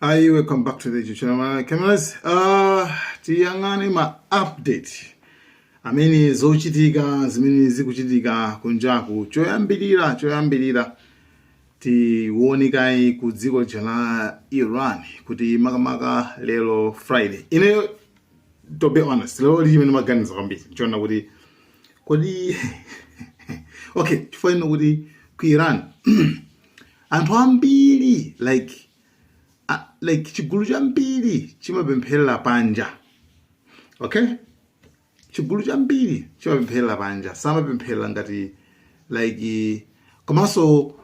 Hi, welcome back to the YouTube channel. My cameras. Tiyang'ane ma update amene zochitika zimene zikuchitika kunjaku. Choyambirira tione kaye ku dziko la Iran kuti makamaka lero Friday. Ineyo, to be honest, lero limene maganiza kwambiri nchiona kuti kodi, okay, chifukwa ino kuti ku Iran anthu ambiri like chigulu chambiri chimapempherera panja, okay? Chigulu chambiri chimapempherera panja, samapempherera ngati like, komanso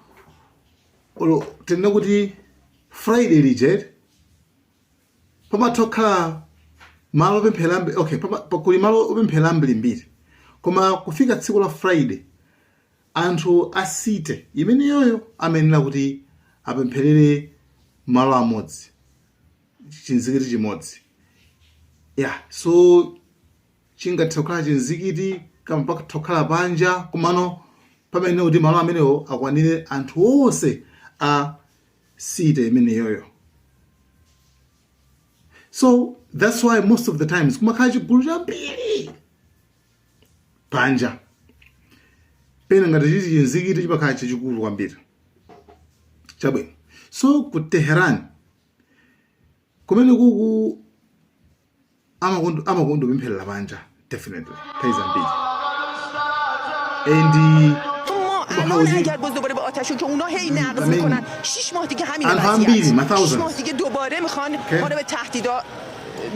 olo tinene kuti Friday lije pamatha kukhala malo opemphera okay, kuli malo opemphera ambirimbiri, koma kufika tsiku la Friday anthu a city imeneyoyo amayenera kuti apempherere malo amodzi, chinzikiti chimodzi. Yeah, so chingathe kukhala chinzikiti kama pakatha kukhala panja, komano pamene kuti malo amenewo akwanire anthu onse a city imeneyoyo. So that's why most of the times kumakhala chigulu chambiri panja. Pena ngati chili chinzikiti chimakhala chachikulu kwambiri. Chabwino, so ku Tehran kumene kuku amakonda kupempherera panja, definitely, nthawi zambiri, and ما الان اگر باز دوباره به آتشون که اونا هی نقض میکنن، 6 ماه دیگه همینه anthu ambiri وضعیت. ma 6 thousands ماه دیگه دوباره میخوان ما رو به تهدیدا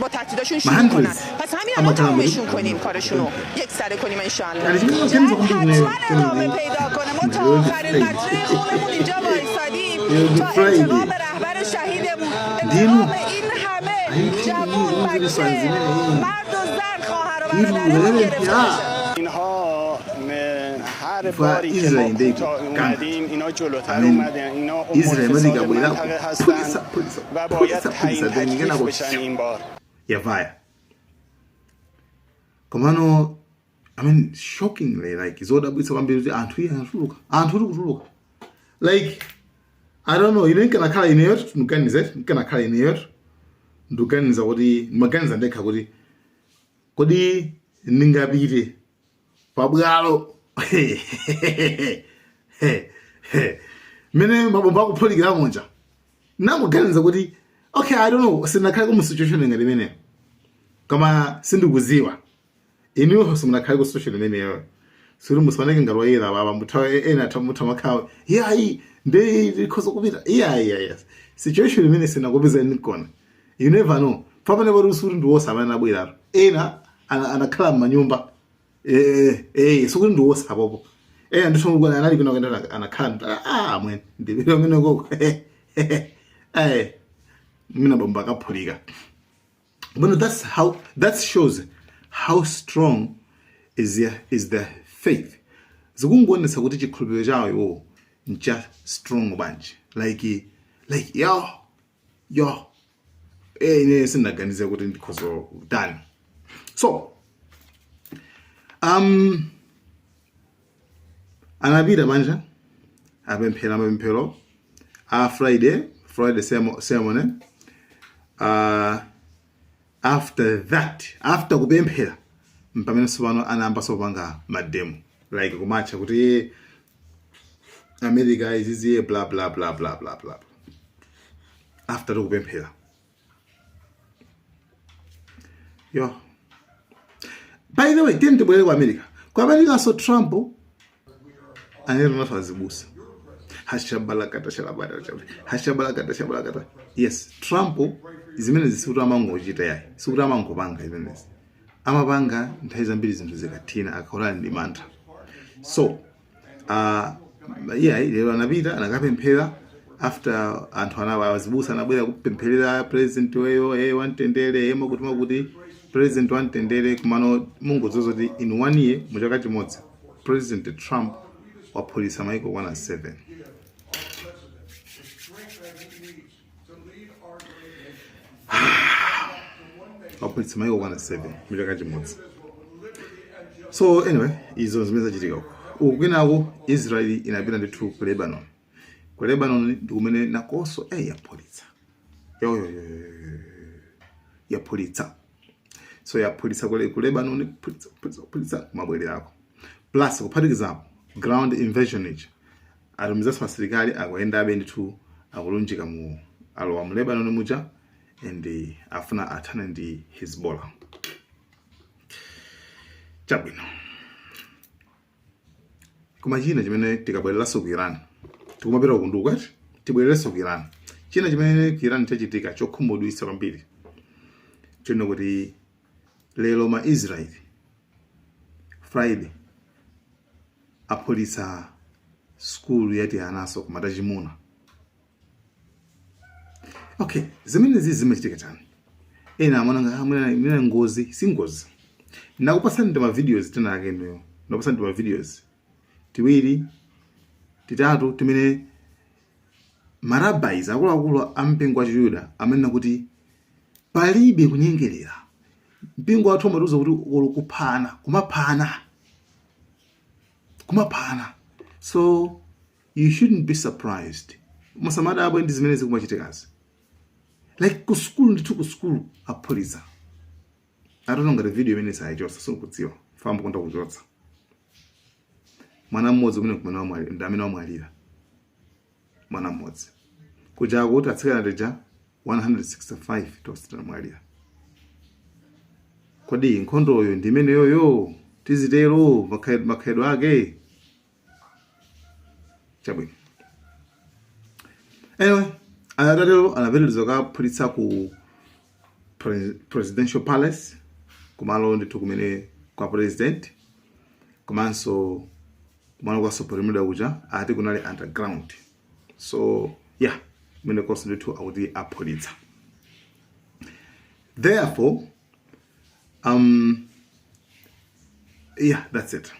با تهدیداشون ma شروع کنن. hundreds پس همین الان amakhala تمومشون کنیم، کارشونو یک سره کنیم انشالله. Ali chimene maganiza kwambiri ineyo حتما ادامه پیدا کنه. ما تا آخرین قطره خونمون اینجا وایسادیم Lero تا Friday. انتقام رهبر شهیدمون، ndinu انتقام این همه جوون، iyi بچه، zimene مرد و زن، خواهر و inu برادرمون گرفته mulepera بشه. اینها هر Fa باری که Israel ما ndeiku کوتاه kanga. اومدیم، اینا جلوتر I mean, اومدن. اینا ام Israel الفساد imadikabwera منطقه kuphulitsa هستن phulitsa و باید phulitsa تعیین phulitsa, then تکلیف kenako بشن این بار. yavaya. Komano, I mean, shockingly, like zodabwitsa kwambiri kuti anthu iye anatuluka, anthu uri kutuluka. Like, I don't know, ine nkanakhala ineyo, ndikuganiza nkanakhala ineyo, ndikuganiza kuti ndimaganiza ndekha kuti kodi ndingapite pabwalo mene mabomba akuphulikira munja? Nangoganiza kuti, okay, I don't know, sindinakhale mu situation ngati imeneyo, koma sindikuziwa inuyo simunakhale ku situation imeneyo, suri musaoneke ngati woyera baba mutha ena mutha makhawa iyayi ndi ndikhoza kupita iyayi iyayi situation imene sinakupeza nikona. You never know. Pamene poti suri ndiwonse amene anabweratu, ena anakhala m'manyumba. Sikuti ndiwonse apopo, ena ndithu anali kuno kwenda anakhala, ah, mwene ndipita kumene koko, mina bomba akaphulika. But that shows how strong is the faith. Zikungoonetsa kuti chikhulupiriro chawo iwo ncha strong bwanji. Like yo yo, ine sindinaganize kuti ndikhoza kutani. So anapita panja, apemphera mapemphero a Friday ceremony. After that, after kupemphera, mpamene tsopano anayamba sopanga ma demo, like kumatcha kuti America iziziye, bla bla bla bla bla bla, after tikupemphera yo. By the way, tiyeni tibwerere ku America. Ku America, so Trump anene naso azibusa hashabalakata shalabata hashabalakata shabalakata. Yes, Trump zimene sikuti amangochita yayi, sikuti amangopanga zimenezi, amapanga nthawi zambiri zinthu zikathina, akakhala ndi mantha. So yeah, lero anapita anakapemphera after anthu azibusa anabwera kupempherera president weyo, wamtendere, makuti makuti president wamtendere. Kumano mungodziwa kuti in one year, mu chaka chimodzi, President Trump waphulitsa maiko kwana 7. Waphulitsa maiko kwana 7 mu chaka chimodzi. So anyway, izo zimene zachitika uku. Uku kwinaku Israel inapita ndithu ku Lebanon. Ku Lebanon ndi kumene nakonso yaphulitsa. Yoyoyoyo, yaphulitsa. So yaphulitsa ku Lebanon, kuphulitsa, kuphulitsa, kuphulitsa, kumabwererako, plus kuphatikizapo ground invasion ija, atumizanso asilikali, akuyendabe ndithu, akulunjika mu, alowa mu Lebanon muja and afuna athane ndi Hezbollah. Chabwino, koma china chimene, tikabwereranso ku Iran, tikumapita kunduka, ati tibwererenso ku Iran, china chimene ku Iran chachitika chokhumudwitsa kwambiri, chino kuti lero ma Israel, Friday, aphulitsa skulu yati anaso kumatachimuna. Okay, zimenezi zimachitika chani? Ena amaona amwena ngozi. Si ngozi. Nakupasani ndi ma videos tena ake ndiyo, nakupasani ndi ma videos tiwiri, titatu, timene ma rabbis, akuluakulu a mpingo wa Chiyuda, amanena kuti palibe kunyengerera. Mpingo wathu umatiuza kuti olo kuphana, kumaphana, kumaphana. So you shouldn't be surprised, musamadabwe ndi zimene zikumachitikazi. Like ku skulu ndithu, ku skulu aphulitsa. Atono ngati video imene sayichotsa, sikudziwa famba konda kuchotsa. Mwana mmodzi kumene kumene wamwalira, ndi amene wamwalira mwana mmodzi. Kuja kuti atsikana tija 165 tonse tinamwalira. Kodi nkhondoyo ndi imeneyoyo? Tizitero makhalidwe ake. Chabwino, anyway, atatero anapitiriza kukaphulitsa ku presidential palace, kumalo ndithu kumene kwa president, komanso kumalo kwa supreme leader kuja, ati kunali underground. So yeah, kumene konse ndithu akuti aphulitsa. Therefore, yeah, that's it.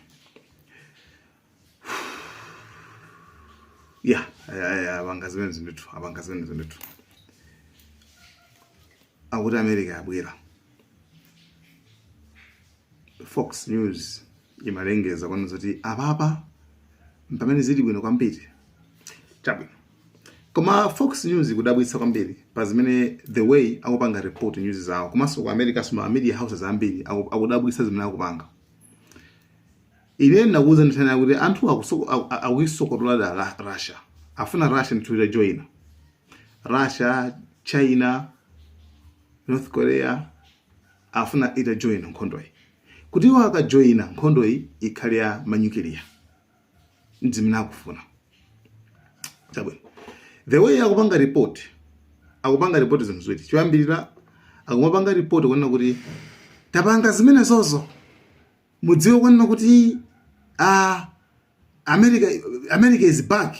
Yeah, apanga zimenezo ndithu, apanga zimenezo ndithu. Akuti America yabwera. Fox News imalengeza kwanu zoti apapa pamene zili bwino kwambiri. Chabwino, koma Fox News ikudabwitsa kwambiri pa zimene, the way akupanga report news zawo. Komanso ku America suma media houses ambiri akudabwitsa zimene akupanga. Ine ndakuuza ndithana kuti anthu akuisokotola Russia, afuna Russia ndithu itajoina. Russia, China, North Korea, afuna itajoina nkhondoyi, kuti iwo akajoina nkhondoyi ikhale ya manyukiliya. Ndizimene akufuna. Chabwino, the way akupanga report, akupanga report zinthu ziwiri. Choyambirira, akumapanga report kunena kuti tapanga zimenezozo, mudziwe kunena kuti America is back.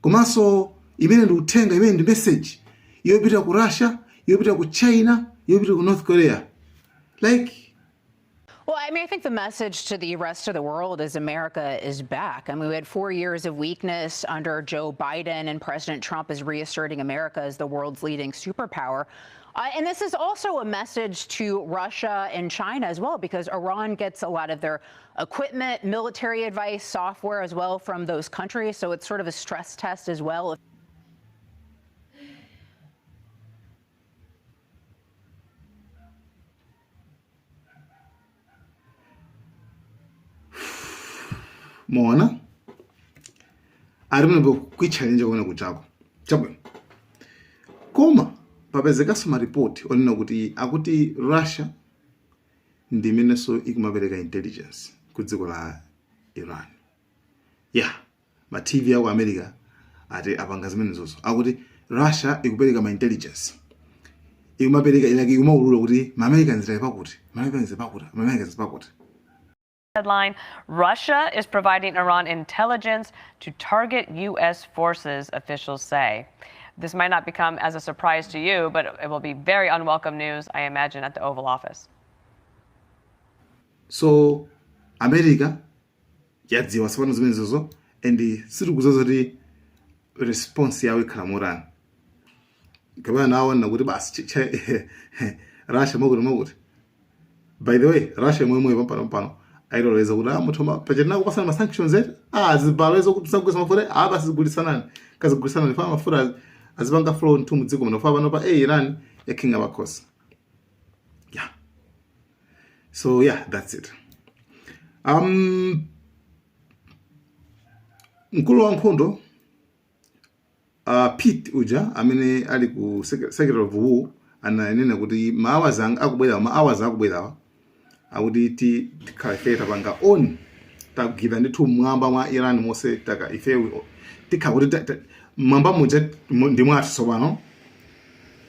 Komanso imene ndi uthenga, imene ndi message yopita ku Russia, yopita ku China, yopita ku North Korea, like Well, I mean, I think the message to the rest of the world is America is back. I mean, we had 4 years of weakness under Joe Biden, and President Trump is reasserting America as the world's leading superpower. And this is also a message to Russia and China as well, because Iran gets a lot of their equipment, military advice, software as well from those countries. So it's sort of a stress test as well. Muona ali pamenepo kuitchalenja kumene kuchako. Chabwino, koma papezekanso maripoti onena kuti akuti Russia ndi imenenso ikumapereka intelligence ku dziko la Iran. Yeah, ma TV aku America ati apanga zimenezozo, akuti Russia ikupereka ma intelligence, ikumapereka, like ikumaulula kuti ma Americans ali pakuti, ma Americans pakuti, ma Americans pakuti. Headline: Russia is providing Iran intelligence to target U.S. forces, officials say. This might not become as a surprise to you, but it will be very unwelcome news, I imagine, at the Oval Office. So America yadziwa tsopano zimenezozo, and sitikudziwa zoti response yawo ikhala motani, kapena naona kuti basi Russia mwakuti mwakuti. By the way, Russia imwemwe pampano pano ayiloleza kuti muthu pachena kupasana ma sanctions eti zibalo izo kuti sagulisa mafuta, basi zigulisanani, kazigulisanani fa mafuta. azipanga flow nthu mudziko muno. Fa panopa Iran yakhinga pakhosi. Yeah, so yeah, that's it. Mkulu wa nkhondo Pete uja amene ali ku Secretary of War ananena kuti ma hours akubwerawa, ma hours akubwerawa, akuti tikhala ife tapanga own, tagwira ndithu mmwamba mwa Iran monse. Taka ife tikhala kuti mmwamba muja ndi mwathu. Tsopano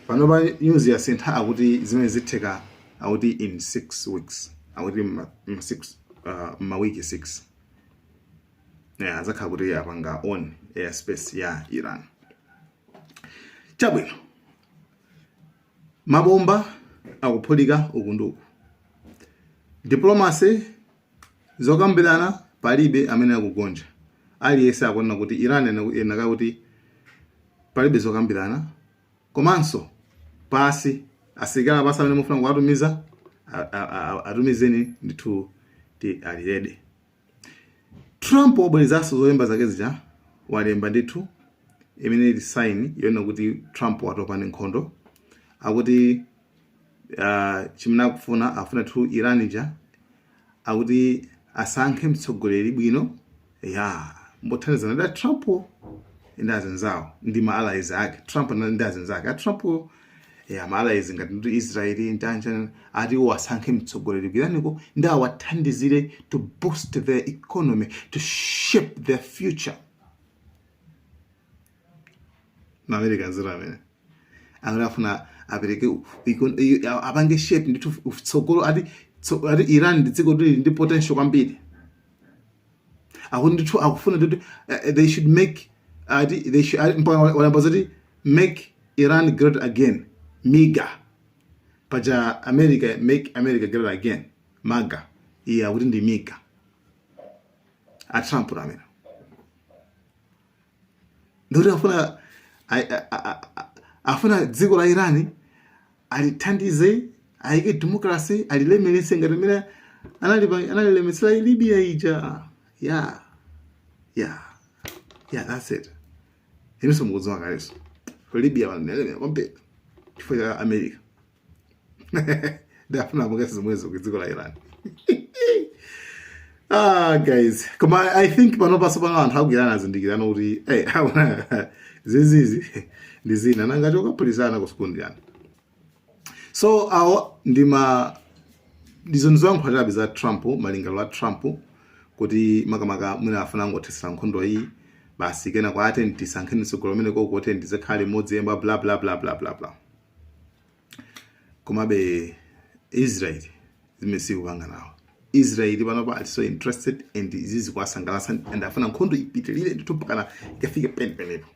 panopa news yasintha, akuti zimene zitheka akuti in 6 weeks, akuti ma 6 mawiki 6, yeah, azakhala kuti apanga own airspace ya Iran. Chabwino, mabomba akuphulika uku ndi uku, diplomacy, zokambirana, palibe amene akugonja. Aliyense akuona kuti Iran enaka kuti palibe zokambirana, komanso pasi asilikali pasi amene mufuna kuwatumiza atumizeni ndithu, ti alirede. Trump wabwerezanso zolemba zake zija, walemba ndithu imene ili sign yonena kuti Trump watopa ndi nkhondo. Akuti chimene akufuna, afuna tu Iran ija akuti asankhe mtsogoleri bwino ya mbothandizana ndi Trump ndi azinzawo ndi ma allies ake. Trump ndi azinzake a Trump ya ma allies ngati ndi Israeli njanja, ati iwo asankhe mtsogoleri ku Iraniko ndi awathandizire to boost their economy, to shape their future. Ma Americans amene akuti afuna apereke apange shape ndithu tsogolo. Ati ati Iran ndi dziko lili ndi potential kwambiri. Akuti ndithu akufuna ndithu they should make, ati they should, mpaka walemba zoti "Make Iran Great Again", MIGA. Paja America, "Make America Great Again", MAGA, iye akuti ndi MIGA. A Trump amene ndikuti afuna afuna dziko la Iran alithandize, ayike democracy, alilemeretse ngati mmene analilemetsera Libya ija. Yeah, that's it. Inunso mukudziwa kalenso ku Libya wanalemera kwambiri chifukwa cha America. Ndafuna apange zomwezo ku dziko la Iran. Ah guys, koma I think pano paso pano anthu aku Iran azindikirana kuti hey, zizizi ndi zina nanga chokaphulizana ku sukulu ndiyani. So awo ndima ndizo ndizoyankhula chabe za Trump, malingaliro a Trump, kuti makamaka mwina afuna angothetsera nkhondo iyi basi, kena kwa ate tisankheni mtsogolo amene koko kuti ndizakhale imodzi yemba, bla bla bla bla bla bla. Komabe Israel zimene sikupanga nawo, Israel panopa ali so interested and izizi kuwasangalatsa and afuna nkhondo ipitilire ndithu mpakana ikafike penipenepo.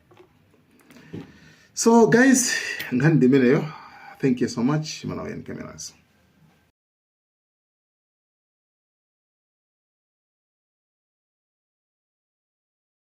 So guys, nkhani ndi imeneyo. Thank you so much. Malawian Cameras.